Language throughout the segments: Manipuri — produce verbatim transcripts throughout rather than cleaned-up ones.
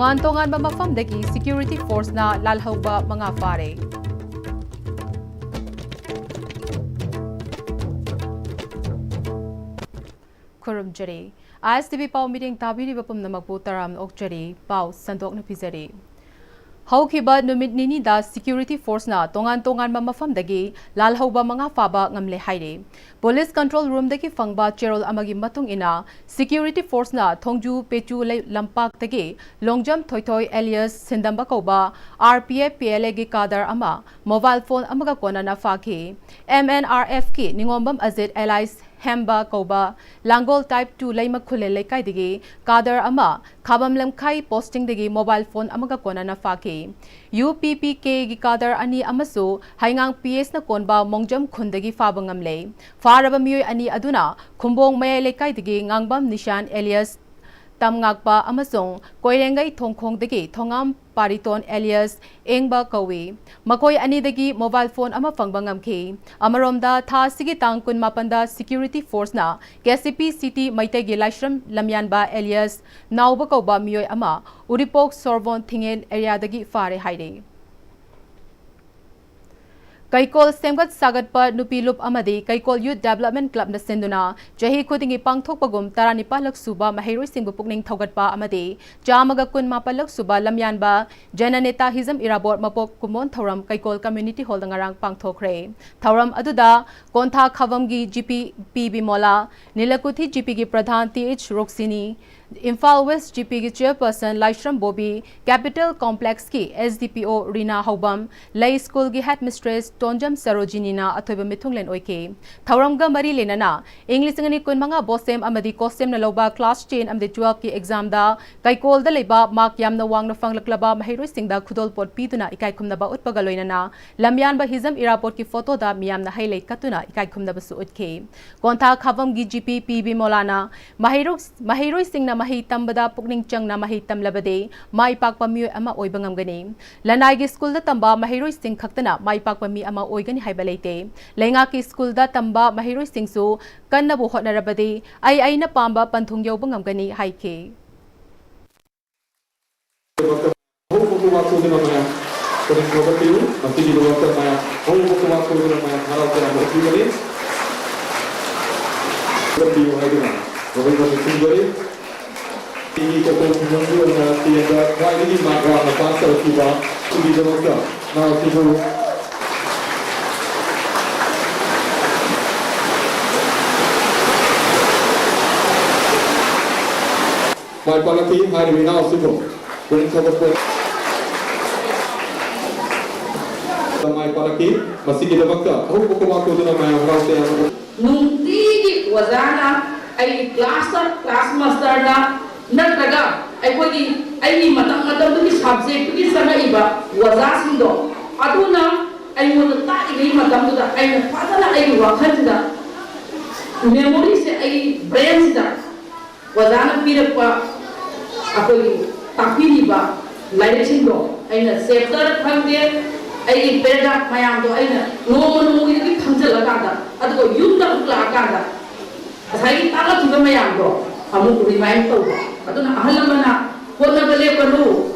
ꯇꯣꯉꯥꯟ ꯇꯣꯉꯥꯟꯕ ꯃꯐꯝꯗꯒꯤ security forceꯅ ꯂꯥꯜꯍꯧꯕ ꯃꯉꯥ ꯐꯥꯔꯦ꯫ ꯈꯨꯔꯨꯝꯖꯔꯤ꯫ ISTV ꯄꯥꯎ ꯃꯤꯠꯌꯦꯡ ꯇꯥꯕꯤꯔꯤꯕ ꯄꯨꯝꯅꯃꯛꯄꯨ ꯇꯔꯥꯝꯅ ꯑꯣꯛꯆꯔꯤ꯫ ꯄꯥꯎ ꯁꯟꯗꯣꯛꯅ ꯄꯤꯖꯔꯤ꯫ ꯍꯧꯈꯤꯕ ꯅꯨꯃꯤꯠ ꯅꯤꯅꯤꯗ security forceꯅ ꯇꯣꯉꯥꯟ ꯇꯣꯉꯥꯟꯕ ꯃꯐꯝꯗꯒꯤ ꯂꯥꯜꯍꯧꯕ ꯃꯉꯥ ꯐꯥꯕ ꯉꯝꯂꯦ ꯍꯥꯏꯔꯤ꯫ Police control roomꯗꯒꯤ ꯐꯪꯕ ꯆꯦꯔꯣꯜ ꯑꯃꯒꯤ ꯃꯇꯨꯡ ꯏꯟꯅ, security forceꯅ ꯊꯣꯡꯖꯨ ꯄꯦꯆꯨ ꯂꯩ-, ꯂꯝꯄꯥꯛꯇꯒꯤ ꯂꯣꯡꯖꯝ ꯊꯣꯏꯊꯣꯏ alias ꯁꯤꯟꯗꯝꯕ ꯀꯧꯕ RPF PLAꯒꯤ cadre ꯑꯃ mobile phone ꯑꯃꯒ ꯀꯣꯟꯅꯅ ꯐꯥꯈꯤ꯫ MNRFꯀꯤ ꯅꯤꯉꯣꯝꯕꯝ ꯑꯖꯤꯠ alias ꯍꯦꯝꯕ ꯀꯧꯕ ꯂꯥꯡꯒꯣꯜ type two ꯂꯩꯃ ꯈꯨꯂꯦ ꯂꯩꯀꯥꯏꯗꯒꯤ cadre ꯑꯃ ꯈꯥꯕꯝ ꯂꯝꯈꯥꯏ postingꯗꯒꯤ mobile phone ꯑꯃꯒ ꯀꯣꯟꯅꯅ ꯐꯥꯈꯤ꯫ UPPKꯒꯤ cadre ꯑꯅꯤ ꯑꯃꯁꯨ ꯍꯩꯉꯥꯡ PSꯅ ꯀꯣꯟꯕ ꯃꯣꯡꯖꯝ ꯈꯨꯟꯗꯒꯤ ꯐꯥꯕ ꯉꯝꯂꯦ꯫ ꯐꯥꯔꯕ ꯃꯤꯑꯣꯏ ꯑꯅꯤ ꯑꯗꯨꯅ ꯈꯨꯝꯕꯣꯡ ꯃꯌꯥꯏ ꯂꯩꯀꯥꯏꯗꯒꯤ ꯉꯥꯡꯕꯝ ꯅꯤꯁꯥꯟ alias ꯇꯝꯉꯥꯛꯄ ꯑꯃꯁꯨꯡ ꯀꯣꯏꯔꯦꯡꯒꯩ ꯊꯣꯡꯈꯣꯡꯗꯒꯤ ꯊꯣꯉꯥꯝ ꯄꯥꯔꯤꯇꯣꯟ alias ꯏꯪꯕ ꯀꯧꯏ꯫ ꯃꯈꯣꯏ ꯑꯅꯤꯗꯒꯤ mobile phone ꯑꯃ ꯐꯪꯕ ꯉꯝꯈꯤ꯫ ꯑꯃꯔꯣꯝꯗ, ꯊꯥ ꯑꯁꯤꯒꯤ ꯇꯥꯡ ꯀꯨꯟꯃꯥꯄꯟꯗ security forceꯅ ꯀꯦꯁꯤꯄꯤ ꯁꯤꯇꯤ ꯃꯩꯇꯩꯒꯤ ꯂꯥꯏꯁ꯭ꯔꯝ ꯂꯝꯌꯥꯟꯕ alias ꯅꯥꯎꯕ ꯀꯧꯕ ꯃꯤꯑꯣꯏ ꯑꯃ ꯎꯔꯤꯄꯣꯛ ꯁꯣꯔꯕꯣꯟ ꯊꯤꯡꯉꯦꯟ areaꯗꯒꯤ ꯐꯥꯔꯦ ꯍꯥꯏꯔꯤ꯫ ꯀꯩꯀꯣꯜ ꯁꯦꯝꯒꯠ ꯁꯥꯒꯠꯄ ꯅꯨꯄꯤ ꯂꯨꯞ ꯑꯃꯗꯤ ꯀꯩꯀꯣꯜ Youth Development Clubꯅ ꯁꯤꯟꯗꯨꯅ ꯆꯍꯤ ꯈꯨꯗꯤꯡꯒꯤ ꯄꯥꯡꯊꯣꯛꯄꯒꯨꯝ ꯇꯔꯥꯅꯤꯄꯥꯜꯂꯛ ꯁꯨꯕ ꯃꯍꯩꯔꯣꯏꯁꯤꯡꯕꯨ ꯄꯨꯛꯅꯤꯡ ꯊꯧꯒꯠꯄ ꯑꯃꯗꯤ ꯆꯥꯝꯃꯒ ꯀꯨꯟꯃꯥꯄꯜꯂꯛ ꯁꯨꯕ ꯂꯝꯌꯥꯟꯕ ꯖꯅꯅꯦꯇꯥ ꯍꯤꯖꯝ ꯏꯔꯥꯕꯣꯠ ꯃꯄꯣꯛ ꯀꯨꯝꯑꯣꯟ ꯊꯧꯔꯝ ꯀꯩꯀꯣꯜ Community Hallꯗ ꯉꯔꯥꯡ ꯄꯥꯡꯊꯣꯛꯈ꯭ꯔꯦ꯫ ꯊꯧꯔꯝ ꯑꯗꯨꯗ ꯀꯣꯟꯊꯥ ꯈꯥꯕꯝꯒꯤ GP ꯄꯤ ꯕꯤꯃꯣꯂꯥ, ꯅꯤꯂꯀꯨꯊꯤ GPꯒꯤ pradhan T H Rokshini, Imphal West GPꯒꯤ chairperson ꯂꯥꯏꯁ꯭ꯔꯝ ꯕꯣꯕꯤ, Capital Complexꯀꯤ SDPO ꯔꯤꯅꯥ ꯍꯧꯕꯝ, ꯂꯩ ꯁ꯭ꯀꯨꯜꯒꯤ headmistress ꯇꯣꯟꯖꯝ ꯁꯔꯣꯖꯤꯅꯤꯅ ꯑꯊꯣꯏꯕ ꯃꯤꯊꯨꯡꯂꯦꯟ ꯑꯣꯏꯈꯤ꯫ ꯊꯧꯔꯝꯒ ꯃꯔꯤ ꯂꯩꯅꯅ ꯏꯪ ꯂꯤꯁꯤꯡ ꯑꯅꯤ ꯀꯨꯟꯃꯉꯥ BOSEM ꯑꯃꯗꯤ COHSEMꯅ ꯂꯧꯕ class ten ꯑꯃꯗꯤ twelveꯀꯤ examꯗ ꯀꯩꯀꯣꯜꯗ ꯂꯩꯕ mark ꯌꯥꯝꯅ ꯋꯥꯡꯅ ꯐꯪꯂꯛꯂꯕ ꯃꯍꯩꯔꯣꯏꯁꯤꯡꯗ ꯈꯨꯗꯣꯜꯄꯣꯠ ꯄꯤꯗꯨꯅ ꯏꯀꯥꯏꯈꯨꯝꯅꯕ ꯎꯠꯄꯒ ꯂꯣꯏꯅꯅ ꯂꯝꯌꯥꯟꯕ ꯍꯤꯖꯝ ꯏꯔꯥꯕꯣꯠꯀꯤ photoꯗ ꯃꯤꯌꯥꯝꯅ ꯍꯩ ꯂꯩ ꯀꯠꯇꯨꯅ ꯏꯀꯥꯏꯈꯨꯝꯅꯕꯁꯨ ꯎꯠꯈꯤ꯫ ꯀꯣꯟꯊꯥ ꯈꯥꯕꯝꯒꯤ GP ꯄꯤ ꯕꯤꯃꯣꯂꯥꯅ ꯃꯍꯩꯔꯣꯏ-, ꯃꯍꯩꯔꯣꯏꯁꯤꯡꯅ ꯃꯍꯩ ꯇꯝꯕꯗ ꯄꯨꯛꯅꯤꯡ ꯆꯪꯅ ꯃꯍꯩ ꯇꯝꯂꯕꯗꯤ ꯃꯥꯏ ꯄꯥꯛꯄ ꯃꯤꯑꯣꯏ ꯑꯃ ꯑꯣꯏꯕ ꯉꯝꯒꯅꯤ꯫ ꯂꯅꯥꯏꯒꯤ ꯁ꯭ꯀꯨꯜꯗ ꯇꯝꯕ ꯃꯍꯩꯔꯣꯏꯁꯤꯡ ꯈꯛꯇꯅ ꯃꯥꯏ ꯄꯥꯛꯄ ꯃꯤ ꯑꯃ ꯑꯣꯏꯒꯅꯤ ꯍꯥꯏꯕ ꯂꯩꯇꯦ꯫ ꯂꯩꯉꯥꯛꯀꯤ ꯁ꯭ꯀꯨꯜꯗ ꯇꯝꯕ ꯃꯍꯩꯔꯣꯏꯁꯤꯡꯁꯨ ꯀꯟꯅꯕꯨ ꯍꯣꯠꯅꯔꯕꯗꯤ ꯑꯩ ꯑꯩꯅ ꯄꯥꯝꯕ ꯄꯟꯊꯨꯡ ꯌꯧꯕ ꯉꯝꯒꯅꯤ ꯍꯥꯏꯈꯤ꯫ ꯑꯍꯧꯕ ꯈꯨꯕꯥꯛ ꯈꯨꯗꯨꯅ ꯃꯌꯥꯝ ꯄꯨꯛꯅꯤꯡ ꯊꯧꯒꯠꯄꯤꯌꯨ꯫ ꯃꯁꯤꯒꯤꯗꯃꯛꯇ ꯃꯌꯥꯝ ꯑꯍꯧꯕ ꯈꯨꯕꯥꯛ ꯈꯨꯗꯨꯅ ꯃꯌꯥꯝ ꯍꯔꯥꯎ ꯇꯌꯥꯝꯕ ꯎꯠꯄꯤꯕꯅꯤ꯫ ꯊꯧꯒꯠꯄꯤꯌꯨ ꯍꯥꯏꯗꯨꯅ ꯒꯣꯕꯤꯟꯗ ꯅꯤꯡꯁꯤꯡꯖꯔꯤ꯫ ꯁꯤꯒꯤ ꯀꯣꯀꯣ ꯈꯨꯡꯒꯪꯒꯤ ꯑꯣꯏꯅ ꯇꯦꯟꯗ ꯈ꯭ꯋꯥꯏꯗꯒꯤ ꯃꯥꯔꯛ ꯋꯥꯡꯅ ꯄꯥꯁ ꯇꯧꯔꯛꯈꯤꯕ ꯑꯗꯨꯒꯤꯗꯃꯛꯇ ꯅꯍꯥꯛꯁꯤꯕꯨ ꯃꯥꯏ ꯄꯥꯛꯂꯛꯈꯤ꯫ ꯍꯥꯏꯔꯤꯕ ꯏꯅꯥꯎ ꯑꯁꯤꯕꯨ ꯄꯨꯛꯅꯤꯡ ꯊꯧꯒꯠꯄ ꯃꯥꯏ ꯄꯥꯛꯂꯛꯈꯤ꯫ ꯃꯁꯤꯒꯤꯗꯃꯛꯇ ꯑꯍꯧꯕ ꯈꯨꯕꯥꯛ ꯈꯨꯗꯨꯅ ꯃꯌꯥꯝ ꯍꯔꯥꯎ ꯇꯌꯥꯝꯕ ꯅꯨꯡꯇꯤꯒꯤ ꯑꯣꯖꯥꯅ ꯑꯩꯒꯤ ꯀ꯭ꯂꯥꯁꯇ, ꯀ꯭ꯂꯥꯁ ꯃꯥꯁꯇꯔꯅ ꯅꯠꯇ꯭ꯔꯒ ꯑꯩꯈꯣꯏꯒꯤ, ꯑꯩꯒꯤ ꯃꯇꯝ ꯃꯇꯝꯗꯨꯒꯤ ꯁꯕꯖꯦꯛꯇꯨꯒꯤ ꯆꯪꯉꯛꯏꯕ ꯑꯣꯖꯥꯁꯤꯡꯗꯣ, ꯑꯗꯨꯅ ꯑꯩꯉꯣꯟꯗ ꯇꯥꯛꯏꯉꯩ ꯃꯇꯝꯗꯨꯗ ꯑꯩꯅ ꯐꯖꯅ ꯑꯩꯒꯤ ꯋꯥꯈꯜꯁꯤꯗ, ꯃꯦꯃꯣꯔꯤꯁꯦ ꯑꯩꯒꯤ ꯕ꯭ꯔꯦꯟꯁꯤꯗ ꯑꯣꯖꯥꯅ ꯄꯤꯔꯛꯄ ꯑꯩꯈꯣꯏꯒꯤ ꯇꯥꯛꯄꯤꯔꯤꯕ ꯂꯥꯏꯔꯤꯛꯁꯤꯡꯗꯣ ꯑꯩꯅ ꯆꯦꯞꯇꯔ ꯈꯪꯗꯦ, ꯑꯩꯒꯤ ꯄꯦꯔꯥꯒ꯭ꯔꯥꯐ ꯃꯌꯥꯝꯗꯣ ꯑꯩꯅ ꯅꯣꯡꯃ ꯅꯣꯡꯃꯒꯤ ꯈꯪꯖꯤꯜꯂꯀꯥꯟꯗ, ꯑꯗꯨꯒ ꯌꯨꯝꯗ ꯑꯃꯨꯛ ꯂꯥꯛꯑꯀꯥꯟꯗ ꯉꯁꯥꯏꯒꯤ ꯇꯥꯛꯂꯛꯈꯤꯕ ꯃꯌꯥꯝꯗꯣ ꯑꯃꯨꯛ ꯔꯤꯃꯥꯏꯟ ꯇꯧꯕ꯫ ꯑꯗꯨꯅ ꯑꯍꯜ ꯂꯃꯟꯅ ꯍꯣꯠꯅꯕ ꯂꯦꯞꯀꯅꯨ,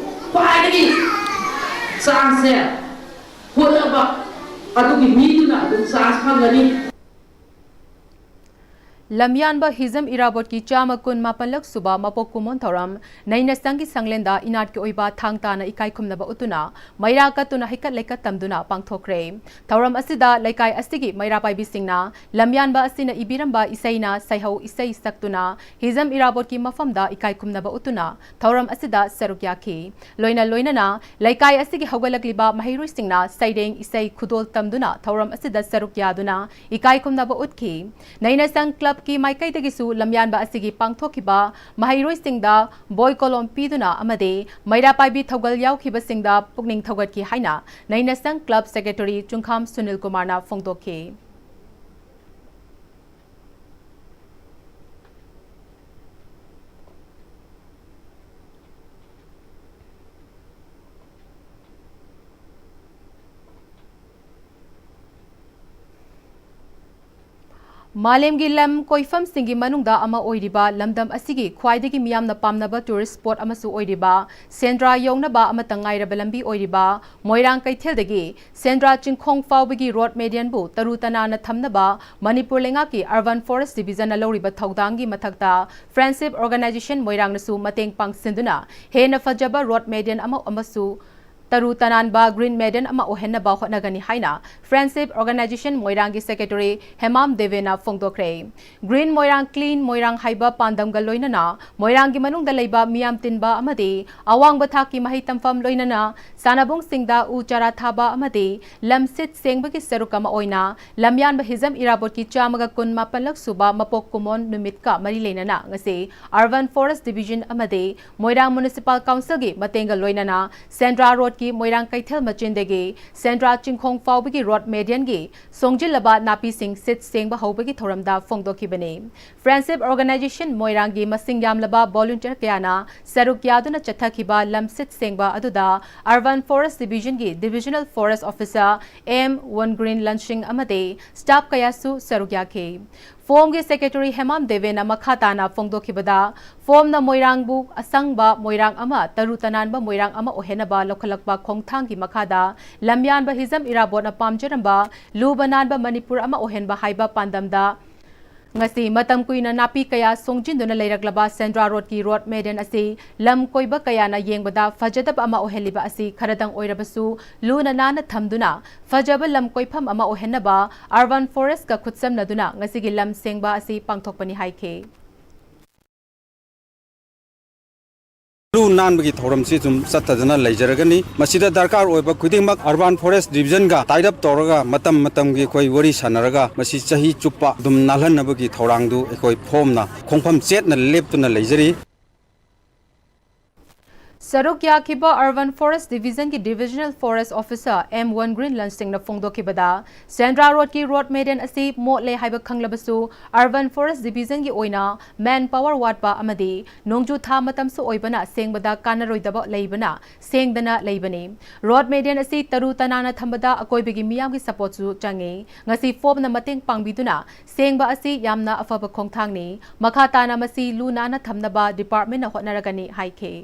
ꯈ꯭ꯋꯥꯏꯗꯒꯤ ꯆꯥꯡꯁꯦ ꯍꯣꯠꯅꯕ ꯑꯗꯨꯒꯤ ꯃꯤꯗꯨꯅ ꯑꯗꯨꯝ ꯆꯥꯟꯁ ꯐꯪꯒꯅꯤ꯫ ꯂꯝꯌꯥꯟꯕ ꯍꯤꯖꯝ ꯏꯔꯥꯕꯣꯠꯀꯤ ꯆꯥꯝꯃ ꯀꯨꯟ ꯃꯥꯄꯜꯂꯛ ꯁꯨꯕ ꯃꯄꯣꯛ ꯀꯨꯝꯑꯣꯟ ꯊꯧꯔꯝ ꯅꯩꯅꯁꯪꯒꯤ ꯁꯪꯂꯦꯟꯗ ꯏꯅꯥꯠꯀꯤ ꯑꯣꯏꯕ ꯊꯥꯡ ꯇꯥꯅ ꯏꯀꯥꯏ ꯈꯨꯝꯅꯕ ꯎꯠꯇꯨꯅ ꯃꯩꯔꯥ ꯀꯠꯇꯨꯅ ꯍꯩꯀꯠ ꯂꯩꯀꯠ ꯇꯝꯗꯨꯅ ꯄꯥꯡꯊꯣꯛꯈ꯭ꯔꯦ꯫ ꯊꯧꯔꯝ ꯑꯁꯤꯗ ꯂꯩꯀꯥꯏ ꯑꯁꯤꯒꯤ ꯃꯩꯔꯥ ꯄꯥꯏꯕꯤꯁꯤꯡꯅ ꯂꯝꯌꯥꯟꯕ ꯑꯁꯤꯅ ꯏꯕꯤꯔꯝꯕ ꯏꯁꯩꯅ ꯁꯩꯍꯧ ꯏꯁꯩ ꯁꯛꯇꯨꯅ ꯍꯤꯖꯝ ꯏꯔꯥꯕꯣꯠꯀꯤ ꯃꯐꯝꯗ ꯏꯀꯥꯏ ꯈꯨꯝꯅꯕ ꯎꯠꯇꯨꯅ ꯊꯧꯔꯝ ꯑꯁꯤꯗ ꯁꯔꯨꯛ ꯌꯥꯈꯤ꯫ ꯂꯣꯏꯅ ꯂꯣꯏꯅꯅ ꯂꯩꯀꯥꯏ ꯑꯁꯤꯒꯤ ꯍꯧꯒꯠꯂꯛꯂꯤꯕ ꯃꯍꯩꯔꯣꯏꯁꯤꯡꯅ ꯁꯩꯔꯦꯡ ꯏꯁꯩ ꯈꯨꯗꯣꯜ ꯇꯝꯗꯨꯅ ꯊꯧꯔꯝ ꯑꯁꯤꯗ ꯁꯔꯨꯛ ꯌꯥꯗꯨꯅ ꯏꯀꯥꯏ ꯈꯨꯝꯅꯕ ꯎꯠꯈꯤ꯫ ꯅꯩꯅꯁꯪ ꯀ꯭ꯂꯕꯀꯤ ꯃꯥꯏꯀꯩꯗꯒꯤꯁꯨ ꯂꯝꯌꯥꯟꯕ ꯑꯁꯤꯒꯤ ꯄꯥꯡꯊꯣꯛꯈꯤꯕ ꯃꯍꯩꯔꯣꯏꯁꯤꯡꯗ ꯕꯣꯏ ꯀꯣꯂꯣꯝ ꯄꯤꯗꯨꯅ ꯑꯃꯗꯤ ꯃꯩꯔꯥ ꯄꯥꯏꯕꯤ ꯊꯧꯒꯜ ꯌꯥꯎꯈꯤꯕꯁꯤꯡꯗ ꯄꯨꯛꯅꯤꯡ ꯊꯧꯒꯠꯈꯤ ꯍꯥꯏꯅ ꯅꯩꯅꯁꯪ ꯀ꯭ꯂꯕ ꯁꯦꯀ꯭ꯔꯦꯇꯔꯤ ꯆꯨꯡꯈꯥꯝ ꯁꯨꯅꯤꯜ ꯀꯨꯃꯥꯔꯅ ꯐꯣꯡꯗꯣꯛꯈꯤ꯫ ꯃꯥꯂꯦꯝꯒꯤ ꯂꯝ ꯀꯣꯏꯐꯝꯁꯤꯡꯒꯤ ꯃꯅꯨꯡꯗ ꯑꯃ ꯑꯣꯏꯔꯤꯕ, ꯂꯝꯗꯝ ꯑꯁꯤꯒꯤ ꯈ꯭ꯋꯥꯏꯗꯒꯤ ꯃꯤꯌꯥꯝꯅ ꯄꯥꯝꯅꯕ tourist spot ꯑꯃꯁꯨ ꯑꯣꯏꯔꯤꯕ, ꯁꯦꯟꯗ꯭ꯔꯥ ꯌꯧꯅꯕ ꯑꯃꯇ ꯉꯥꯏꯔꯕ ꯂꯝꯕꯤ ꯑꯣꯏꯔꯤꯕ ꯃꯣꯏꯔꯥꯡ ꯀꯩꯊꯦꯜꯗꯒꯤ ꯁꯦꯟꯗ꯭ꯔꯥ ꯆꯤꯡꯈꯣꯡ ꯐꯥꯎꯕꯒꯤ road medianꯕꯨ ꯇꯔꯨ ꯇꯅꯥꯟꯅ ꯊꯝꯅꯕ ꯃꯅꯤꯄꯨꯔ ꯂꯩꯉꯥꯛꯀꯤ Urban Forest Divisionꯅ ꯂꯧꯔꯤꯕ ꯊꯧꯗꯥꯡꯒꯤ ꯃꯊꯛꯇ Friendship Organization ꯃꯣꯏꯔꯥꯡꯅꯁꯨ ꯃꯇꯦꯡ ꯄꯥꯡꯁꯤꯟꯗꯨꯅ ꯍꯦꯟꯅ ꯐꯖꯕ road median ꯑꯃ ꯑꯃꯁꯨ ꯇꯔꯨ ꯇꯅꯥꯟꯕ green median ꯑꯃ ꯑꯣꯏꯍꯟꯅꯕ ꯍꯣꯠꯅꯒꯅꯤ ꯍꯥꯏꯅ Friendship Organization ꯃꯣꯏꯔꯥꯡꯒꯤ secretary Hemam ꯗꯦꯕꯦꯅ ꯐꯣꯡꯗꯣꯛꯈ꯭ꯔꯦ꯫ Green Moirang, Clean Moirang ꯍꯥꯏꯕ ꯄꯥꯟꯗꯝꯒ ꯂꯣꯏꯅꯅ ꯃꯣꯏꯔꯥꯡꯒꯤ ꯃꯅꯨꯡꯗ ꯂꯩꯕ ꯃꯤꯌꯥꯝ ꯇꯤꯟꯕ ꯑꯃꯗꯤ ꯑꯋꯥꯡꯕ ꯊꯥꯛꯀꯤ ꯃꯍꯩ ꯇꯝꯐꯝ, ꯂꯣꯏꯅꯅ ꯁꯥꯟꯅꯕꯨꯡꯁꯤꯡꯗ ꯎ ꯆꯥꯔꯥ ꯊꯥꯕ ꯑꯃꯗꯤ ꯂꯝ ꯁꯤꯠ ꯁꯦꯡꯕꯒꯤ ꯁꯔꯨꯛ ꯑꯃ ꯑꯣꯏꯅ ꯂꯝꯌꯥꯟꯕ ꯍꯤꯖꯝ ꯏꯔꯥꯕꯣꯠꯀꯤ ꯆꯥꯝꯃꯒ ꯀꯨꯟ ꯃꯥꯄꯜꯂꯛ ꯁꯨꯕ ꯃꯄꯣꯛ ꯀꯨꯝꯑꯣꯟ ꯅꯨꯃꯤꯠꯀ ꯃꯔꯤ ꯂꯩꯅꯅ ꯉꯁꯤ Urban Forest Division ꯑꯃꯗꯤ ꯃꯣꯏꯔꯥꯡ Municipal Councilꯒꯤ ꯃꯇꯦꯡꯒ ꯂꯣꯏꯅꯅ ꯁꯦꯟꯗ꯭ꯔꯥ roadꯀꯤ ꯃꯣꯏꯔꯥꯡ ꯀꯩꯊꯦꯜ ꯃꯆꯤꯟꯗꯒꯤ ꯁꯦꯟꯗ꯭ꯔꯥ ꯆꯤꯡꯈꯣꯡ ꯐꯥꯎꯕꯒꯤ road medianꯒꯤ ꯁꯣꯡꯖꯤꯜꯂꯕ ꯅꯥꯄꯤꯁꯤꯡ ꯁꯤꯠ ꯁꯦꯡꯕ ꯍꯧꯕꯒꯤ ꯊꯧꯔꯝꯗ ꯐꯣꯡꯗꯣꯛꯈꯤꯕꯅꯤ꯫ Friendship Organization ꯃꯣꯏꯔꯥꯡꯒꯤ ꯃꯁꯤꯡ ꯌꯥꯝꯂꯕ volunteer ꯀꯌꯥꯅ ꯁꯔꯨꯛ ꯌꯥꯗꯨꯅ ꯆꯠꯊꯈꯤꯕ ꯂꯝ ꯁꯤꯠ ꯁꯦꯡꯕ ꯑꯗꯨꯗ Urban Forest Divisionꯒꯤ Divisional Forest Officer M Wongreen Lansing ꯑꯃꯗꯤ staff ꯀꯌꯥꯁꯨ ꯁꯔꯨꯛ ꯌꯥꯈꯤ꯫ ꯐꯣꯝꯒꯤ secretary ꯍꯦꯃꯥꯝ ꯗꯦꯕꯦꯅ ꯃꯈꯥ ꯇꯥꯅ ꯐꯣꯡꯗꯣꯛꯈꯤꯕꯗ, ꯐꯣꯝꯅ ꯃꯣꯏꯔꯥꯡꯕꯨ ꯑꯁꯪꯕ ꯃꯣꯏꯔꯥꯡ ꯑꯃ, ꯇꯔꯨ ꯇꯅꯥꯟꯕ ꯃꯣꯏꯔꯥꯡ ꯑꯃ ꯑꯣꯏꯍꯟꯅꯕ ꯂꯧꯈꯠꯂꯛꯄ ꯈꯣꯡꯊꯥꯡꯒꯤ ꯃꯈꯥꯗ ꯂꯝꯌꯥꯟꯕ ꯍꯤꯖꯝ ꯏꯔꯥꯕꯣꯠꯅ ꯄꯥꯝꯖꯔꯝꯕ ꯂꯨꯕ ꯅꯥꯟꯕ ꯃꯅꯤꯄꯨꯔ ꯑꯃ ꯑꯣꯏꯍꯟꯕ ꯍꯥꯏꯕ ꯄꯥꯟꯗꯝꯗ ꯉꯁꯤ ꯃꯇꯝ ꯀꯨꯏꯅ ꯅꯥꯄꯤ ꯀꯌꯥ ꯁꯣꯡꯖꯤꯟꯗꯨꯅ ꯂꯩꯔꯛꯂꯕ ꯁꯦꯟꯗ꯭ꯔꯥ roadꯀꯤ road median ꯑꯁꯤ ꯂꯝ ꯀꯣꯏꯕ ꯀꯌꯥꯅ ꯌꯦꯡꯕꯗ ꯐꯖꯗꯕ ꯑꯃ ꯑꯣꯏꯍꯜꯂꯤꯕ ꯑꯁꯤ ꯈꯔꯗꯪ ꯑꯣꯏꯔꯕꯁꯨ ꯂꯨꯅ ꯅꯥꯟꯅ ꯊꯝꯗꯨꯅ ꯐꯖꯕ ꯂꯝ ꯀꯣꯏꯐꯝ ꯑꯃ ꯑꯣꯏꯍꯟꯅꯕ Urban Forestꯀ ꯈꯨꯠꯁꯝꯅꯗꯨꯅ ꯉꯁꯤꯒꯤ ꯂꯝ ꯁꯦꯡꯕ ꯑꯁꯤ ꯄꯥꯡꯊꯣꯛꯄꯅꯤ ꯍꯥꯏꯈꯤ꯫ ꯂꯨ ꯅꯥꯟꯕꯒꯤ ꯊꯧꯔꯝꯁꯤ ꯑꯗꯨꯝ ꯆꯠꯊꯗꯨꯅ ꯂꯩꯖꯔꯒꯅꯤ꯫ ꯃꯁꯤꯗ ꯗꯔꯀꯥꯔ ꯑꯣꯏꯕ ꯈꯨꯗꯤꯡꯃꯛ Urban Forest Divisionꯒ tie up ꯇꯧꯔꯒ ꯃꯇꯝ ꯃꯇꯝꯒꯤ ꯑꯩꯈꯣꯏ ꯋꯥꯔꯤ ꯁꯥꯟꯅꯔꯒ ꯃꯁꯤ ꯆꯍꯤ ꯆꯨꯞꯄ ꯑꯗꯨꯝ ꯅꯥꯜꯍꯟꯅꯕꯒꯤ ꯊꯧꯔꯥꯡꯗꯨ ꯑꯩꯈꯣꯏ ꯐꯣꯝꯅ ꯈꯣꯡꯐꯝ ꯆꯦꯠꯅ ꯂꯦꯞꯇꯨꯅ ꯂꯩꯖꯔꯤ꯫ ꯁꯔꯨꯛ ꯌꯥꯈꯤꯕ Urban Forest Division ꯒꯤ Divisional Forest Officer M One Greenland ꯁꯤꯡꯅ ꯐꯣꯡꯗꯣꯛꯈꯤꯕꯗ, ꯁꯦꯟꯗ꯭ꯔꯥ ꯔꯣꯗꯀꯤ ꯔꯣꯗ ꯃꯦꯗꯤꯌꯟ ꯑꯁꯤ ꯃꯣꯠꯂꯦ ꯍꯥꯏꯕ ꯈꯪꯂꯕꯁꯨ, Urban Forest Division ꯒꯤ ꯑꯣꯏꯅ ꯃꯦꯟ ꯄꯥꯋꯔ ꯋꯥꯠꯄ ꯑꯃꯗꯤ ꯅꯣꯡꯖꯨ ꯊꯥ ꯃꯇꯝꯁꯨ ꯑꯣꯏꯕꯅ ꯁꯦꯡꯕꯗ ꯀꯥꯟꯅꯔꯣꯏꯗꯕ ꯂꯩꯕꯅ ꯁꯦꯡꯗꯅ ꯂꯩꯕꯅꯤ꯫ ꯔꯣꯗ ꯃꯦꯗꯤꯌꯟ ꯑꯁꯤ ꯇꯔꯨ ꯇꯅꯥꯟꯅ ꯊꯝꯕꯗ ꯑꯀꯣꯏꯕꯒꯤ ꯃꯤꯌꯥꯝꯒꯤ ꯁꯄꯣꯔꯠꯁꯨ ꯆꯪꯏ꯫ ꯉꯁꯤ ꯐꯣꯞꯅ ꯃꯇꯦꯡ ꯄꯥꯡꯕꯤꯗꯨꯅ ꯁꯦꯡꯕ ꯑꯁꯤ ꯌꯥꯝꯅ ꯑꯐꯕ ꯈꯣꯡꯊꯥꯡꯅꯤ꯫ ꯃꯈꯥ ꯇꯥꯅ ꯃꯁꯤ ꯂꯨ ꯅꯥꯟꯅ ꯊꯝꯅꯕ ꯗꯤꯄꯥꯔꯠꯃꯦꯟꯅ ꯍꯣꯠꯅꯔꯒꯅꯤ ꯍꯥꯏꯈꯤ꯫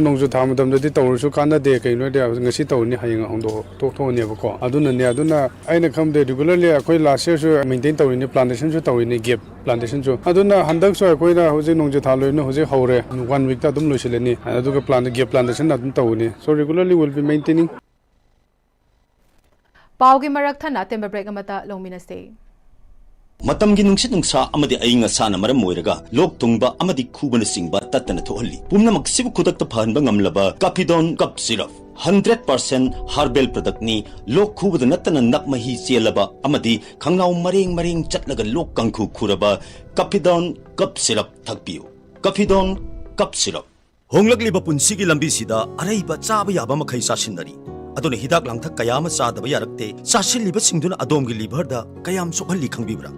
ꯅꯣꯡꯖꯨ ꯊꯥ ꯃꯇꯝꯗꯗꯤ ꯇꯧꯔꯁꯨ ꯀꯥꯟꯅꯗꯦ, ꯀꯩꯒꯤꯅꯣ ꯍꯥꯏꯗꯤ ꯉꯁꯤ ꯇꯧꯔꯅꯤ, ꯍꯌꯦꯡ ꯍꯣꯡꯗꯣꯛ ꯇꯣꯛꯊꯣꯛꯑꯅꯦꯕꯀꯣ꯫ ꯑꯗꯨꯅꯅꯦ, ꯑꯗꯨꯅ ꯑꯩꯅ ꯈꯪꯕꯗ regularly ꯑꯩꯈꯣꯏ last yearꯁꯨ maintain ꯇꯧꯔꯤꯅꯤ, plantationꯁꯨ ꯇꯧꯔꯤꯅꯤ, gap plantationꯁꯨ꯫ ꯑꯗꯨꯅ ꯍꯟꯗꯛꯁꯨ ꯑꯩꯈꯣꯏꯅ ꯍꯧꯖꯤꯛ ꯅꯣꯡꯖꯨ ꯊꯥ ꯂꯣꯏꯅ ꯍꯧꯖꯤꯛ ꯍꯧꯔꯦ, one weekꯇ ꯑꯗꯨꯝ ꯂꯣꯏꯁꯤꯜꯂꯅꯤ꯫ ꯑꯗꯨꯒ plan, gap plantation ꯑꯗꯨꯝ ꯇꯧꯒꯅꯤ꯫ So regularly will be maintaining. ꯄꯥꯎꯒꯤ ꯃꯔꯛ ꯊꯠꯅ ꯑꯇꯦꯟꯕ break ꯑꯃꯇ ꯂꯧꯃꯤꯟꯅꯁꯤ꯫ ꯃꯇꯝꯒꯤ ꯅꯨꯡꯁꯤꯠ ꯅꯨꯡꯁꯥ ꯑꯃꯗꯤ ꯑꯏꯪ ꯑꯁꯥꯅ ꯃꯔꯝ ꯑꯣꯏꯔꯒ ꯂꯣꯛ ꯊꯨꯡꯕ ꯑꯃꯗꯤ ꯈꯨꯕꯅꯆꯤꯡꯕ ꯇꯠꯇꯅ ꯊꯣꯛꯍꯜꯂꯤ꯫ ꯄꯨꯝꯅꯃꯛꯁꯤꯕꯨ ꯈꯨꯗꯛꯇ ꯐꯍꯟꯕ ꯉꯝꯂꯕ Caphidone Cough Syrup, hundred percent herbal productꯅꯤ꯫ ꯂꯣꯛ ꯈꯨꯕꯗ ꯅꯠꯇꯅ ꯅꯞ ꯃꯍꯤ ꯆꯦꯜꯂꯕ ꯑꯃꯗꯤ ꯈꯪꯅꯥꯎ ꯃꯔꯦꯡ ꯃꯔꯦꯡ ꯆꯠꯂꯒ ꯂꯣꯛ ꯀꯥꯡꯈꯨ ꯈꯨꯔꯕ Caphidone Cough Syrup ꯊꯛꯄꯤꯌꯨ꯫ Caphidone Cough Syrup꯫ ꯍꯣꯡꯂꯛꯂꯤꯕ ꯄꯨꯟꯁꯤꯒꯤ ꯂꯝꯕꯤꯁꯤꯗ ꯑꯔꯩꯕ ꯆꯥꯕ ꯌꯥꯕ ꯃꯈꯩ ꯆꯥꯁꯤꯟꯅꯔꯤ꯫ ꯑꯗꯨꯅ ꯍꯤꯗꯥꯛ ꯂꯥꯡꯊꯛ ꯀꯌꯥ ꯑꯃ ꯆꯥꯗꯕ ꯌꯥꯔꯛꯇꯦ꯫ ꯆꯥꯁꯤꯜꯂꯤꯕꯁꯤꯡꯗꯨꯅ ꯑꯗꯣꯝꯒꯤ liverꯗ ꯀꯌꯥꯝ ꯁꯣꯛꯍꯜꯂꯤ ꯈꯪꯕꯤꯕ꯭ꯔꯥ?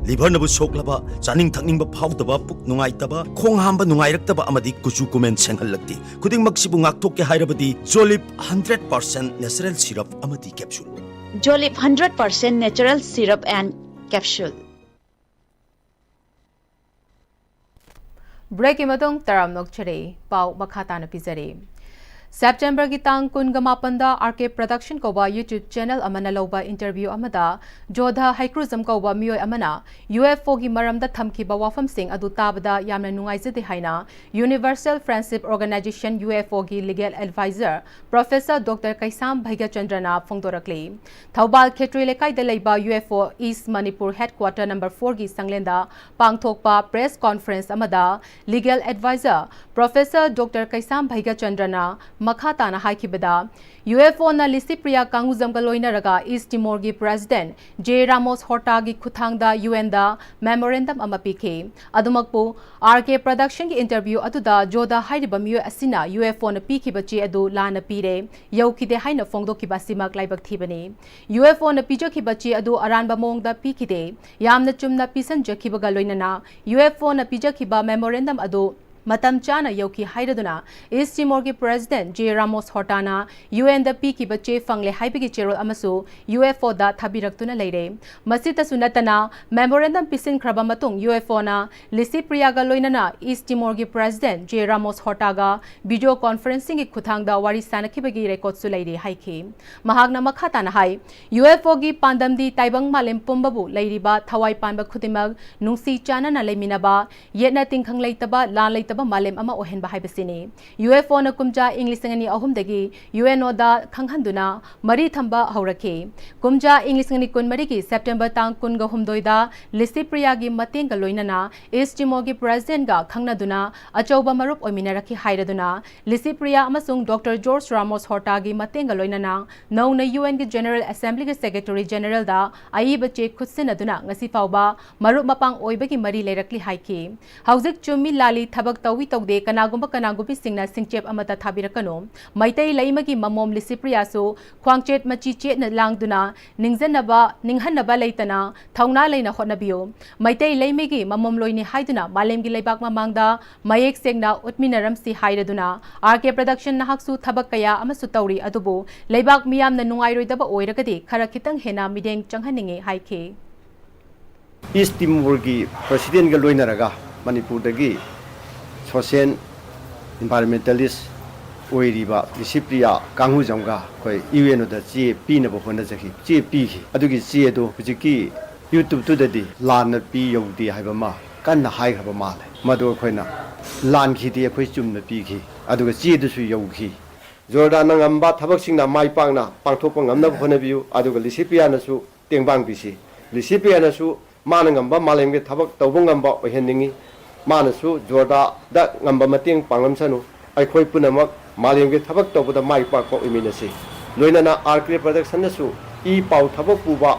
Liverꯅꯕꯨ ꯁꯣꯛꯂꯕ, ꯆꯥꯅꯤꯡ ꯊꯛꯅꯤꯡꯕ ꯐꯥꯎꯗꯕ, ꯄꯨꯛ ꯅꯨꯡꯉꯥꯏꯇꯕ, ꯈꯣꯡ ꯍꯥꯝꯕ ꯅꯨꯡꯉꯥꯏꯔꯛꯇꯕ ꯑꯃꯗꯤ ꯀꯨꯆꯨ ꯀꯨꯃꯦꯟ ꯁꯦꯡꯍꯜꯂꯛꯇꯦ꯫ ꯈꯨꯗꯤꯡꯃꯛꯁꯤꯕꯨ ꯉꯥꯛꯊꯣꯛꯀꯦ ꯍꯥꯏꯔꯕꯗꯤ Jolib hundred percent natural syrup ꯑꯃꯗꯤ capsule꯫ Jolib hundred percent natural syrup and capsule꯫ Breakꯀꯤ ꯃꯇꯨꯡ ꯇꯔꯥꯝꯅ ꯑꯣꯛꯆꯔꯤ꯫ ꯄꯥꯎ ꯃꯈꯥ ꯇꯥꯅ ꯄꯤꯖꯔꯤ꯫ Septemberꯒꯤ ꯇꯥꯡ ꯀꯨꯟꯒ ꯃꯥꯄꯟꯗ R K Production ꯀꯧꯕ YouTube channel ꯑꯃꯅ ꯂꯧꯕ interview ꯑꯃꯗ ꯖꯣꯙꯥ ꯍꯩꯀ꯭ꯔꯨꯖꯝ ꯀꯧꯕ ꯃꯤꯑꯣꯏ ꯑꯃꯅ UFOꯒꯤ ꯃꯔꯝꯗ ꯊꯝꯈꯤꯕ ꯋꯥꯐꯝꯁꯤꯡ ꯑꯗꯨ ꯇꯥꯕꯗ ꯌꯥꯝꯅ ꯅꯨꯡꯉꯥꯏꯖꯗꯦ ꯍꯥꯏꯅ Universal Friendship Organization, UFOꯒꯤ legal advisor Professor Doctor ꯀꯩꯁꯥꯝ ꯚꯩꯒ꯭ꯌꯆꯟꯗ꯭ꯔꯅ ꯐꯣꯡꯗꯣꯔꯛꯂꯤ꯫ ꯊꯧꯕꯥꯜ ꯈꯦꯇ꯭ꯔꯤ ꯂꯩꯀꯥꯏꯗ ꯂꯩꯕ UFO East Manipur headquarter number fourꯒꯤ ꯁꯪꯂꯦꯟꯗ ꯄꯥꯡꯊꯣꯛꯄ press conference ꯑꯃꯗ legal advisor Professor Doctor ꯀꯩꯁꯥꯝ ꯚꯩꯒ꯭ꯌꯆꯟꯗ꯭ꯔꯅ ꯃꯈꯥ ꯇꯥꯅ ꯍꯥꯏꯈꯤꯕꯗ, UFOꯅ ꯂꯤꯁꯤꯄ꯭ꯔꯤꯌꯥ ꯀꯥꯡꯒꯨꯖꯝꯒ ꯂꯣꯏꯅꯔꯒ ꯏꯁ ꯇꯤꯃꯣꯔꯒꯤ ꯄ꯭ꯔꯦꯁꯤꯗꯦꯟꯠ ꯖꯦ ꯔꯥꯃꯣꯁ ꯍꯣꯔꯇꯥꯒꯤ ꯈꯨꯠꯊꯥꯡꯗ UNꯗ ꯃꯦꯃꯣꯔꯦꯟꯗꯝ ꯑꯃ ꯄꯤꯈꯤ꯫ ꯑꯗꯨꯃꯛꯄꯨ, RK Productionꯒꯤ interview ꯑꯗꯨꯗ ꯖꯣꯗꯥ ꯍꯥꯏꯔꯤꯕ ꯃꯤꯑꯣꯏ ꯑꯁꯤꯅ UFOꯅ ꯄꯤꯈꯤꯕ ꯆꯦ ꯑꯗꯨ ꯂꯥꯟꯅ ꯄꯤꯔꯦ, ꯌꯧꯈꯤꯗꯦ ꯍꯥꯏꯅ ꯐꯣꯡꯗꯣꯛꯈꯤꯕ ꯑꯁꯤꯃꯛ ꯂꯥꯏꯕꯛ ꯊꯤꯕꯅꯤ꯫ UFOꯅ ꯄꯤꯖꯈꯤꯕ ꯆꯦ ꯑꯗꯨ ꯑꯔꯥꯟꯕ ꯃꯑꯣꯡꯗ ꯄꯤꯈꯤꯗꯦ, ꯌꯥꯝꯅ ꯆꯨꯝꯅ ꯄꯤꯁꯟꯖꯈꯤꯕꯒ ꯂꯣꯏꯅꯅ UFOꯅ ꯄꯤꯖꯈꯤꯕ ꯃꯦꯃꯣꯔꯦꯟꯗꯝ ꯑꯗꯨ ꯃꯇꯝ ꯆꯥꯅ ꯌꯧꯈꯤ ꯍꯥꯏꯔꯗꯨꯅ ꯏꯁ ꯇꯤꯃꯣꯔꯒꯤ ꯄ꯭ꯔꯦꯁꯤꯗꯦꯟꯠ ꯖꯦ ꯔꯥꯃꯣꯁ ꯍꯣꯔꯇꯥꯅ UNꯗ ꯄꯤꯈꯤꯕ ꯆꯦ ꯐꯪꯂꯦ ꯍꯥꯏꯕꯒꯤ ꯆꯦꯔꯣꯜ ꯑꯃꯁꯨ UFOꯗ ꯊꯥꯕꯤꯔꯛꯇꯨꯅ ꯂꯩꯔꯦ꯫ ꯃꯁꯤꯇꯁꯨ ꯅꯠꯇꯅ, ꯃꯦꯃꯣꯔꯦꯟꯗꯝ ꯄꯤꯁꯤꯟꯈ꯭ꯔꯕ ꯃꯇꯨꯡ UFOꯅ ꯂꯤꯁꯤꯄ꯭ꯔꯤꯌꯥꯒ ꯂꯣꯏꯅꯅ ꯏꯁ ꯇꯤꯃꯣꯔꯒꯤ ꯄ꯭ꯔꯦꯁꯤꯗꯦꯟꯠ ꯖꯦ ꯔꯥꯃꯣꯁ ꯍꯣꯔꯇꯥꯒ video conferencingꯒꯤ ꯈꯨꯠꯊꯥꯡꯗ ꯋꯥꯔꯤ ꯁꯥꯅꯈꯤꯕꯒꯤ ꯔꯦꯀꯣꯔꯗꯁꯨ ꯂꯩꯔꯤ ꯍꯥꯏꯈꯤ꯫ ꯃꯍꯥꯛꯅ ꯃꯈꯥ ꯇꯥꯅ ꯍꯥꯏ, UFOꯒꯤ ꯄꯥꯟꯗꯝꯗꯤ ꯇꯥꯏꯕꯪ ꯃꯥꯂꯦꯝ ꯄꯨꯝꯕꯕꯨ ꯂꯩꯔꯤꯕ ꯊꯋꯥꯏ ꯄꯥꯟꯕ ꯈꯨꯗꯤꯡꯃꯛ ꯅꯨꯡꯁꯤ ꯆꯥꯟꯅꯅ ꯂꯩꯃꯤꯟꯅꯕ, ꯌꯦꯠꯅ ꯇꯤꯡꯈꯪ ꯂꯩꯇꯕ, ꯂꯥꯟ ꯂꯩꯇꯕ ꯃꯥꯂꯦꯝ ꯑꯃ ꯑꯣꯏꯍꯟꯕ ꯍꯥꯏꯕꯁꯤꯅꯤ꯫ UFOꯅ ꯀꯨꯝꯖꯥ ꯏꯪ ꯂꯤꯁꯤꯡ ꯑꯅꯤ ꯑꯍꯨꯝꯗꯒꯤ UNOꯗ ꯈꯪꯍꯟꯗꯨꯅ ꯃꯔꯤ ꯊꯝꯕ ꯍꯧꯔꯛꯈꯤ꯫ ꯀꯨꯝꯖꯥ ꯏꯪ ꯂꯤꯁꯤꯡ ꯑꯅꯤ ꯀꯨꯟꯃꯔꯤꯒꯤ September ꯇꯥꯡ ꯀꯨꯟꯒ ꯍꯨꯝꯗꯣꯏꯗ ꯂꯤꯁꯤꯄ꯭ꯔꯤꯌꯥꯒꯤ ꯃꯇꯦꯡꯒ ꯂꯣꯏꯅꯅ ꯏꯁ ꯇꯤꯃꯣꯔꯒꯤ ꯄ꯭ꯔꯦꯁꯤꯗꯦꯟꯠꯒ ꯈꯪꯅꯗꯨꯅ ꯑꯆꯧꯕ ꯃꯔꯨꯞ ꯑꯣꯏꯃꯤꯟꯅꯔꯛꯈꯤ ꯍꯥꯏꯔꯗꯨꯅ, ꯂꯤꯁꯤꯄ꯭ꯔꯤꯌꯥ ꯑꯃꯁꯨꯡ ꯗꯣꯛꯇꯔ ꯖꯣꯔꯖ ꯔꯥꯃꯣꯁ ꯍꯣꯔꯇꯥꯒꯤ ꯃꯇꯦꯡꯒ ꯂꯣꯏꯅꯅ ꯅꯧꯅ UNꯒꯤ General Assemblyꯒꯤ Secretary Generalꯗ ꯑꯏꯕ ꯆꯦ ꯈꯨꯠꯁꯤꯟꯅꯗꯨꯅ ꯉꯁꯤ ꯐꯥꯎꯕ ꯃꯔꯨꯞ ꯃꯄꯥꯡ ꯑꯣꯏꯕꯒꯤ ꯃꯔꯤ ꯂꯩꯔꯛꯂꯤ ꯍꯥꯏꯈꯤ꯫ ꯍꯧꯖꯤꯛ ꯆꯨꯝꯃꯤ ꯂꯥꯜꯂꯤ, ꯊꯕꯛ ꯇꯧꯏ ꯇꯧꯗꯦ, ꯀꯅꯥꯒꯨꯝꯕ ꯀꯅꯥꯒꯨꯝꯕꯤꯁꯤꯡꯅ ꯁꯤꯡꯆꯦꯞ ꯑꯃꯠꯇ ꯊꯥꯕꯤꯔꯛꯀꯅꯨ꯫ ꯃꯩꯇꯩ ꯂꯩꯃꯒꯤ ꯃꯃꯣꯝ ꯂꯤꯁꯤꯄ꯭ꯔꯤꯌꯥꯁꯨ ꯈ꯭ꯋꯥꯡꯆꯦꯠ ꯃꯆꯤ ꯆꯦꯠꯅ ꯂꯥꯡꯗꯨꯅ ꯅꯤꯡꯖꯟꯅꯕ, ꯅꯤꯡꯍꯟꯅꯕ ꯂꯩꯇꯅ ꯊꯧꯅꯥ ꯂꯩꯅ ꯍꯣꯠꯅꯕꯤꯌꯨ꯫ ꯃꯩꯇꯩ ꯂꯩꯃꯒꯤ ꯃꯃꯣꯝꯂꯣꯏꯅꯤ ꯍꯥꯏꯗꯨꯅ ꯃꯥꯂꯦꯝꯒꯤ ꯂꯩꯕꯥꯛ ꯃꯃꯥꯡꯗ ꯃꯌꯦꯛ ꯁꯦꯡꯅ ꯎꯠꯃꯤꯟꯅꯔꯝꯁꯤ ꯍꯥꯏꯔꯗꯨꯅ, RK Production ꯅꯍꯥꯛꯁꯨ ꯊꯕꯛ ꯀꯌꯥ ꯑꯃꯁꯨ ꯇꯧꯔꯤ, ꯑꯗꯨꯕꯨ ꯂꯩꯕꯥꯛ ꯃꯤꯌꯥꯝꯅ ꯅꯨꯡꯉꯥꯏꯔꯣꯏꯗꯕ ꯑꯣꯏꯔꯒꯗꯤ ꯈꯔ ꯈꯤꯇꯪ ꯍꯦꯟꯅ ꯃꯤꯠꯌꯦꯡ ꯆꯪꯍꯟꯅꯤꯡꯏ ꯍꯥꯏꯈꯤ꯫ ꯏꯁ ꯇꯤꯃꯣꯔꯒꯤ ꯄ꯭ꯔꯦꯁꯤꯗꯦꯟꯠꯒ ꯂꯣꯏꯅꯔꯒ ꯃꯅꯤꯄꯨꯔꯗꯒꯤ social environmentalist ꯑꯣꯏꯔꯤꯕ ꯂꯤꯁꯤꯄ꯭ꯔꯤꯌꯥ ꯀꯥꯡꯍꯨꯖꯝꯒ ꯑꯩꯈꯣꯏ UNOꯗ ꯆꯦ ꯄꯤꯅꯕ ꯍꯣꯠꯅꯖꯈꯤ, ꯆꯦ ꯄꯤꯈꯤ꯫ ꯑꯗꯨꯒꯤ ꯆꯦ ꯑꯗꯨ ꯍꯧꯖꯤꯛꯀꯤ YouTubeꯇꯨꯗꯗꯤ ꯂꯥꯟꯅ ꯄꯤ ꯌꯧꯗꯦ ꯍꯥꯏꯕ ꯑꯃ ꯀꯟꯅ ꯍꯥꯏꯈ꯭ꯔꯕ ꯃꯥꯜꯂꯦ꯫ ꯃꯗꯨ ꯑꯩꯈꯣꯏꯅ ꯂꯥꯟꯈꯤꯗꯦ, ꯑꯩꯈꯣꯏ ꯆꯨꯝꯅ ꯄꯤꯈꯤ, ꯑꯗꯨꯒ ꯆꯦꯗꯨꯁꯨ ꯌꯧꯈꯤ꯫ ꯖꯣꯔꯗꯥꯟꯅ ꯉꯝꯕ ꯊꯕꯛꯁꯤꯡꯅ ꯃꯥꯏ ꯄꯥꯛꯅ ꯄꯥꯡꯊꯣꯛꯄ ꯉꯝꯅꯕ ꯍꯣꯠꯅꯕꯤꯌꯨ꯫ ꯑꯗꯨꯒ ꯂꯤꯁꯤꯄ꯭ꯔꯤꯌꯥꯅꯁꯨ ꯇꯦꯡꯕꯥꯡ ꯄꯤꯁꯤ꯫ ꯂꯤꯁꯤꯄ꯭ꯔꯤꯌꯥꯅꯁꯨ ꯃꯥꯅ ꯉꯝꯕ ꯃꯥꯂꯦꯝꯒꯤ ꯊꯕꯛ ꯇꯧꯕ ꯉꯝꯕ ꯑꯣꯏꯍꯟꯅꯤꯡꯏ꯫ ꯃꯥꯅꯁꯨ ꯖꯣꯔꯗꯥꯗ ꯉꯝꯕ ꯃꯇꯦꯡ ꯄꯥꯡꯂꯝꯁꯅꯨ꯫ ꯑꯩꯈꯣꯏ ꯄꯨꯝꯅꯃꯛ ꯃꯥꯂꯦꯝꯒꯤ ꯊꯕꯛ ꯇꯧꯕꯗ ꯃꯥꯏ ꯄꯥꯛꯄ ꯑꯣꯏꯃꯤꯟꯅꯁꯤ꯫ ꯂꯣꯏꯅꯅ ꯑꯥꯔ ꯀꯦ ꯄ꯭ꯔꯗꯛꯁꯟꯅꯁꯨ ꯏ ꯄꯥꯎ ꯊꯕꯛ ꯄꯨꯕ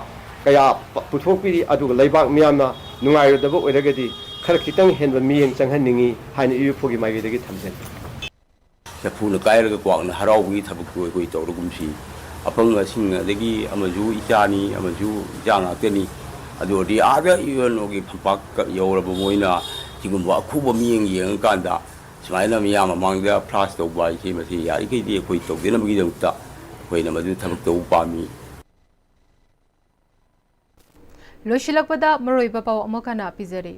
ꯀꯌꯥ ꯄ-, ꯄꯨꯊꯣꯛꯄꯤꯔꯤ, ꯑꯗꯨꯒ ꯂꯩꯕꯥꯛ ꯃꯤꯌꯥꯝꯅ ꯅꯨꯡꯉꯥꯏꯔꯣꯏꯗꯕ ꯑꯣꯏꯔꯒꯗꯤ ꯈꯔ ꯈꯤꯇꯪ ꯍꯦꯟꯕ ꯃꯤꯠꯌꯦꯡ ꯆꯪꯍꯟꯅꯤꯡꯏ ꯍꯥꯏꯅ ꯏꯌꯨ ꯑꯦꯐ ꯑꯣꯒꯤ ꯃꯥꯏꯀꯩꯗꯒꯤ ꯊꯝꯖꯒꯦ꯫ ꯆꯐꯨꯅ ꯀꯥꯏꯔꯒ ꯀ꯭ꯋꯥꯛꯅ ꯍꯔꯥꯎꯕꯒꯤ ꯊꯕꯛꯇꯨ ꯑꯩꯈꯣꯏ ꯇꯧꯔꯒꯨꯝꯁꯤ꯫ ꯑꯄꯪꯁꯤꯡ ꯑꯗꯒꯤ ꯑꯃꯁꯨ ꯏꯆꯥꯅꯤ, ꯑꯃꯁꯨ ꯏꯆꯥ ꯉꯥꯛꯇꯅꯤ꯫ ꯑꯗꯨ ꯑꯣꯏꯔꯗꯤ ꯑꯥꯗ ꯌꯨ ꯑꯦꯟ ꯑꯣꯒꯤ ꯐꯝꯄꯥꯛ ꯌꯧꯔꯕ ꯃꯣꯏꯅ ꯁꯤꯒꯨꯝꯕ ꯑꯈꯨꯕ ꯃꯤꯠꯌꯦꯡ ꯌꯦꯡꯉꯀꯥꯟꯗ ꯁꯨꯃꯥꯏꯅ ꯃꯤꯌꯥꯝ ꯃꯃꯥꯡꯗ ꯐ꯭ꯂꯥꯁ ꯇꯧꯕ ꯍꯥꯏꯁꯦ ꯃꯁꯤ ꯌꯥꯔꯤꯈꯩꯗꯤ ꯑꯩꯈꯣꯏ ꯇꯧꯗꯅꯕꯒꯤꯗꯃꯛꯇ ꯑꯩꯈꯣꯏꯅ ꯃꯗꯨ ꯊꯕꯛ ꯇꯧꯕ ꯄꯥꯝꯃꯤ꯫ ꯂꯣꯏꯁꯤꯜꯂꯛꯄꯗ ꯃꯔꯨꯑꯣꯏꯕ ꯄꯥꯎ ꯑꯃꯨꯛ ꯍꯟꯅ ꯄꯤꯖꯔꯤ꯫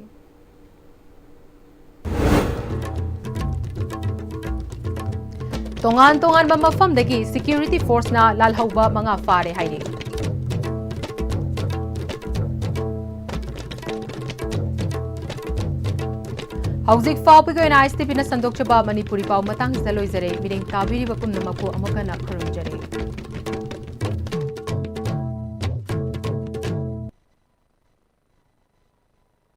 ꯇꯣꯉꯥꯟ ꯇꯣꯉꯥꯟꯕ ꯃꯐꯝꯗꯒꯤ ꯁꯦꯀ꯭ꯌꯨꯔꯤꯇꯤ ꯐꯣꯔꯁꯅ ꯂꯥꯜꯍꯧꯕ ꯃꯉꯥ ꯐꯥꯔꯦ ꯍꯥꯏꯔꯤ꯫ ꯍꯧꯖꯤꯛ ꯐꯥꯎꯕꯒꯤ ꯑꯣꯏꯅ ꯑꯥꯏ ꯑꯦꯁ ꯇꯤ ꯚꯤꯅ ꯁꯟꯗꯣꯛꯆꯕ ꯃꯅꯤꯄꯨꯔꯤ ꯄꯥꯎ ꯃꯇꯥꯡꯁꯤꯗ ꯂꯣꯏꯖꯔꯦ꯫ ꯃꯤꯠꯌꯦꯡ ꯇꯥꯕꯤꯔꯤꯕ ꯄꯨꯝꯅꯃꯛꯄꯨ ꯑꯃꯨꯛ ꯍꯟꯅ ꯈꯨꯔꯨꯝꯖꯔꯤ꯫